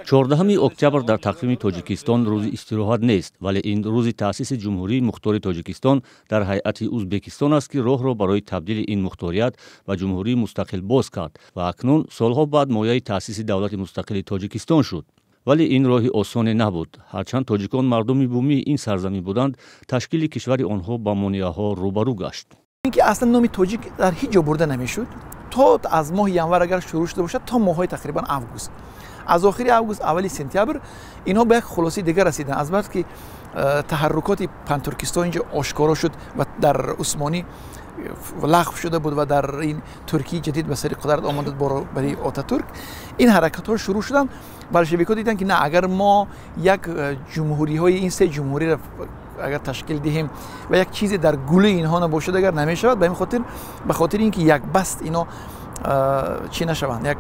14 октябр дар тақвими Тоҷикистон рӯзи истироҳат нест, вале ин рӯзи таъсиси Ҷумҳурии Мухтори Тоҷикистон дар ҳайати Узбекистон аст, ки роҳро барои табдили ин мухторият ба ҷумҳурии мустақил боз кард ва акнун солҳо баъд мояи таъсиси давлати мустақили Тоҷикистон шуд. Вале ин роҳи осоне набуд. Ҳарчанд тоҷикон мардуми бумии ин сарзамин буданд, ташкили кишвари онҳо ба монеаҳо рӯбарӯ гашт. Ин ки аслан номи тоҷик дар ҳеҷ ҷо бурда намешуд то аз моҳи январ агар шурӯъ шуда бошад, то моҳҳои тақрибан август. Аз охири август, аввали сентябр инҳо ба як хулосаи дигар расиданд. Аз баъд ки таҳаррукоти пантуркистон инҷо ошкоро шуд ва дар Усмонӣ лағв шуда буд ва дар ин Туркияи ҷадид ба сари қудрат омада буд барои Отатурк, ин ҳаракатҳо шурӯъ шуданд. Болшевикҳо диданд, ки на, агар мо як ҷумҳуриҳои ин се ҷумҳуриро агар ташкил диҳем ва як чизе дар гулӯи инҳо набошад, агар намешавад. Ба ин хотир, ба хотири ин ки якбаст ино чӣ нашаванд, як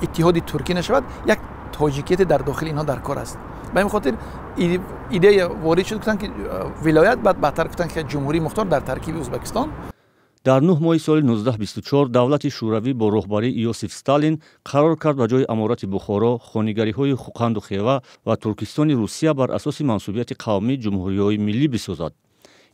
иттиҳоди туркӣ нашавад, як тоҷикияте дар дохили инҳо дар кор аст. Ба ин хотир идея ворид шуд, гуфтанд, ки вилоят, баъд баъдтар гуфтанд, ки ҷумҳурии мухтор дар таркиби Узбекистон. Дар 9 моҳи соли 1924 давлати Шӯравӣ бо роҳбарии Иосиф Сталин қарор кард ба ҷои Аморати Бухоро, хонигариҳои Хӯқанду Хева ва Туркистони Русия бар асоси мансубияти қавмӣ ҷумҳуриҳои миллӣ бисозад.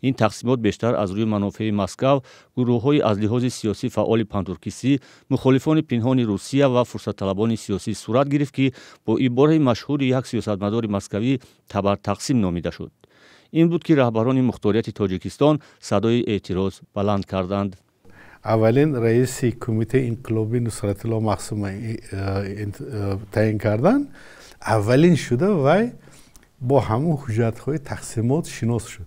Ин тақсимот бештар аз рӯи манофеи Москав, гурӯҳҳои аз лиҳози сиёсӣ фаъоли пантуркистӣ, мухолифони пинҳони Русия ва фурсатталабони сиёсӣ сурат гирифт, ки бо ибораи машҳури як сиёсатмадори москавӣ «табартақсим» номида шуд. Ин буд, ки раҳбарони мухторияти Тоҷикистон садои эътироз баланд карданд. Аввалин раиси кумитаи инқилобӣ Нусратулло Махсума таъин карданд. Аввалин шуда вай бо ҳамун ҳуҷҷатҳои тақсимот шинос шуд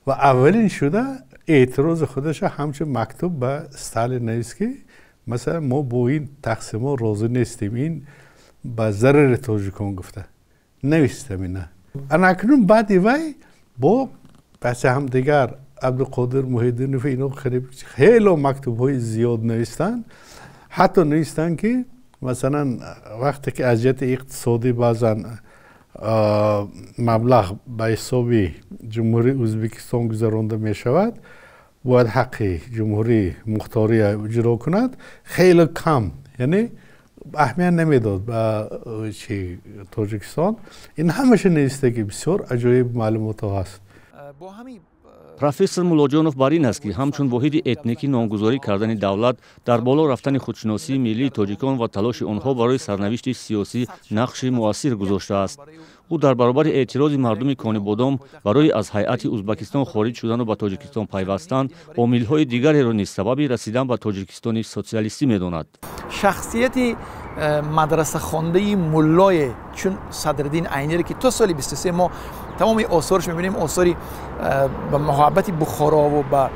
ва аввалин шуда эътирози худаша ҳамчун мактуб ба Сталин навист, ки масалан мо бо ин тақсимот розӣ нестем, ин ба зарари тоҷикон гуфта навистам ина. Ана акнун баъди вай бо паси ҳамдигар Абдуқодир Муҳиддинов, ино хело мактубҳои зиёд навистанд. Ҳатто навистанд, ки масалан вақте ки аз ҷиҳати иқтисодӣ баъзан маблағ ба ҳисоби Ҷумҳурии Ӯзбекистон гузаронда мешавад, бояд ҳаққи ҷумҳурии мухтория иҷро кунад. Хеле кам, яъне аҳамият намедод ба чи Тоҷикистон. Ин ҳамаша навистагӣ, бисёр аҷоиб маълумотҳо ҳаст. Профессор Муллоҷонов бар ин аст, ки ҳамчун воҳиди этникӣ номгузорӣ кардани давлат дар боло рафтани худшиносии миллии тоҷикон ва талоши онҳо барои сарнавишти сиёсӣ нақши муассир гузоштааст. Ӯ дар баробари эътирози мардуми Конибодом барои аз ҳайати Узбакистон хориҷ шудану ба Тоҷикистон пайвастан, омилҳои дигареро низ сабаби расидан ба Тоҷикистони социалистӣ медонад. Шахсияти мадрасахондаи муллое чун Садриддин Айнире, ки то соли 23 мо тамоми осораш мебинем, осори ба муҳаббати Бухорову ба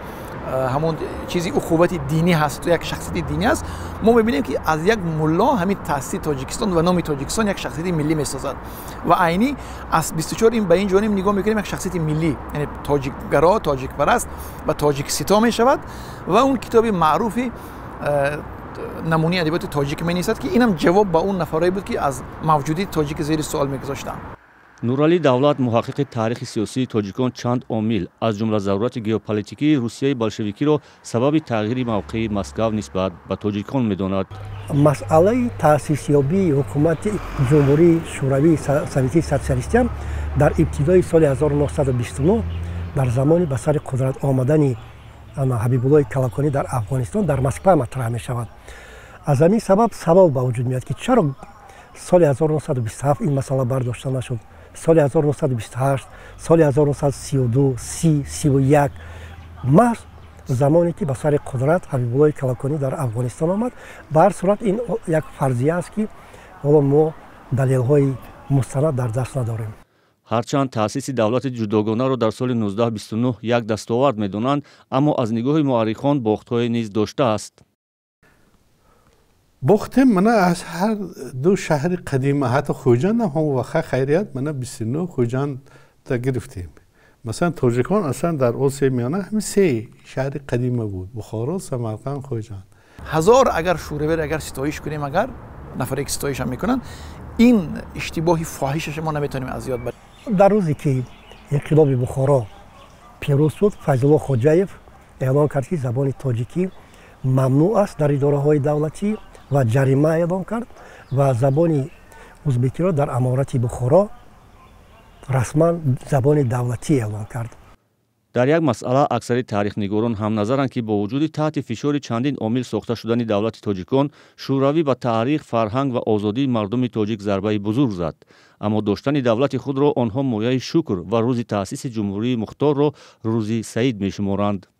ҳамон чизи ухуввати динӣ ҳаст, як шахсияти динӣ аст. Мо мебинем, ки аз як мулло ҳамин таъсиси Тоҷикистон ва номи Тоҷикистон як шахсияти миллӣ месозад. Ва Айнӣ аз 24 ин ба ин ҷониб нигоҳ мекунем, як шахсияти миллӣ, яъне тоҷикгаро, тоҷикпараст ва тоҷиксито мешавад ва он китоби маъруфи «Намунаи адабиёти тоҷик» менависад, ки инам ҷавоб ба он нафарое буд, ки аз мавҷудияти тоҷик зери суол мегузоштанд. Нуралӣ Давлат, муҳаққиқи таърихи сиёсии тоҷикон, чанд омил, аз ҷумла зарурати геополитикии Русияи болшевикиро сабаби тағйири мавқеи Москав нисбат ба тоҷикон медонад. Масъалаи таъсисёбии ҳукумати Ҷумҳурии Шӯравии Советии Социалистиам дар ибтидои соли 1929, дар замони ба сари қудрат омадани Ҳабибуллои Калаконӣ дар Афғонистон, дар Москва матраҳ мешавад. Аз ҳамин сабаб савол ба вуҷуд меояд, ки чаро соли 1927 ин масъала бардошта нашуд, соли 1928, соли 1932, 30, 31, маҳз замоне ки ба сари қудрат Ҳабибуллои Калаконӣ дар Афғонистон омад. Ба ҳар сурат, ин як фарзия аст, ки ҳоло мо далелҳои мустанад дар даст надорем. Ҳарчанд таъсиси давлати ҷудогонаро дар соли 1929 як дастовард медонанд, аммо аз нигоҳи муаррихон бохтҳое низ доштааст. Бохтем мана аз ҳар ду шаҳри қадима, ҳатто Хуҷанд ҳам ҳамон вақт, хайрият, мана 29 Хуҷанда гирифтем. Масалан, тоҷикон аслан дар Осиёи Миёна ҳамин се шаҳри қадима буд: Бухоро, Самарқанд, Хуҷанд. Ҳазор агар шӯравиро агар ситоиш кунем, агар нафаре ки ситоишам мекунанд, ин иштибоҳи фоҳишаша мо наметавонем аз ёд барем. Дар рӯзе ки инқилоби Бухоро пирӯз шуд, Файзулло Хоҷаев эълон кард, ки забони тоҷикӣ мамнӯъ аст дар идораҳои давлатӣ, ва ҷарима эълон кард ва забони Узбекиро дар Аморати Бухоро расман забони давлатӣ эълон кард. Дар як масъала аксари таърихнигорон ҳамназаранд, ки бо вуҷуди таҳти фишори чандин омил сохта шудани давлати тоҷикон, Шӯравӣ ба таърих, фарҳанг ва озодии мардуми тоҷик зарбаи бузург зад, аммо доштани давлати худро онҳо мояи шукр ва рӯзи таъсиси ҷумҳурии мухторро рӯзи саид мешуморанд.